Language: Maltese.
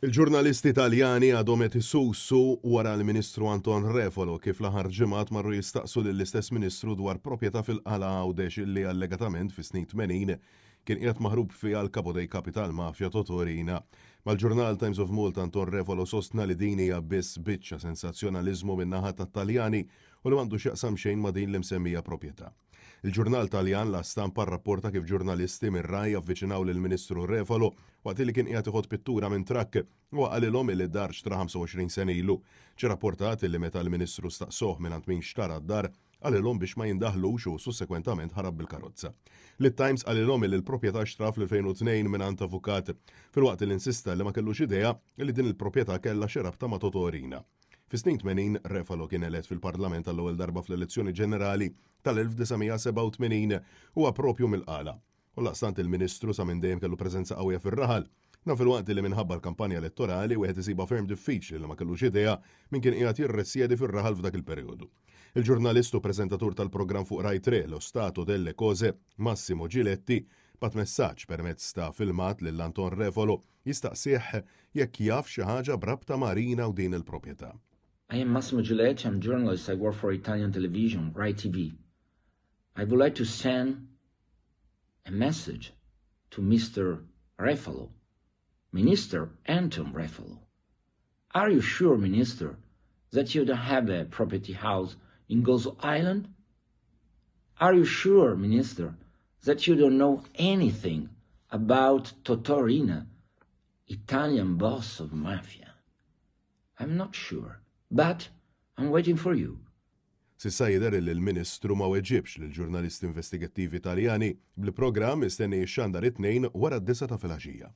Il-ġurnalisti Taljani għadhom qed isusu wara l-Ministru Anton Refalo kif l-aħħar ġimgħat marru jistaqsu lill-istess Ministru dwar proprjetà fil-Qala Għawdex illi allegatament fis-snin 80 kien qiegħed maħrub fiha l-Capo dei Capi tal-Mafja Totò Riina. Mal-ġurnal Times of Malta Anton Refalo sostna li din hija biss biċċa sensazzjonaliżmu min-naħa tat-Taljani u li m'għandu x'jaqsam xejn ma' din l-imsemmija proprjetà. Il-ġurnal Taljan La Stampa rrapporta kif ġurnalisti mir-Rai avviċinaw lill-Ministru Refalo waqt li kien qiegħed iħott pittura minn trakk. Huwa qalilhom illi d-dar xtra 25 sena ilu. Ġie rapportat illi meta l-Ministru staqsoh mingħand min xtara d-dar, qalilhom biex ma jindaħlux u sussekwentament ħarab bil-karozza. Lit-Times qalilhom illi l-proprjetà xtra fl-2002 mingħand avukat, filwaqt li insista li ma kellux idea li din il-proprjetà kellha xi rabta ma' Totò Riina. Fis-snin 80, Refalo kien elett fil-Parlament għall-ewwel darba fl-elezzjoni ġenerali tal-1987 huwa propju mill-Qala. U laqstant il-Ministru sa minn dejjem kellu preżenza qawwija fir-raħal. Dan filwaqt li minħabba l-kampanja elettorali wieħed isibha ferm diffiċli li ma kellux idea min kien qiegħed jirresjedi fir-raħal f'dak il-perjodu. Il-ġurnalist u preżentatur tal-programm fuq Rai 3 Lo Stato delle Cose, Massimo Giletti, bagħat messaġġ permezz ta' filmat lil Anton Refalo jistaqsih jekk jaf xi ħaġa b'rabta ma' Rina u din il-proprjetà. I am Massimo Giletti, I'm journalist, I work for Italian television, Rai TV. I would like to send a message to Mr. Refalo, Minister Anton Refalo. Are you sure, Minister, that you don't have a property house in Gozo Island? Are you sure, Minister, that you don't know anything about Totò Riina, Italian boss of mafia? I'm not sure, but I'm waiting for you. S'issa jidher li l-Ministru ma weġibx lill-ġurnalisti investigattivi Taljani, bl-programm mistenni jixxandar it-Tnejn wara d-disgħa ta' filgħaxija.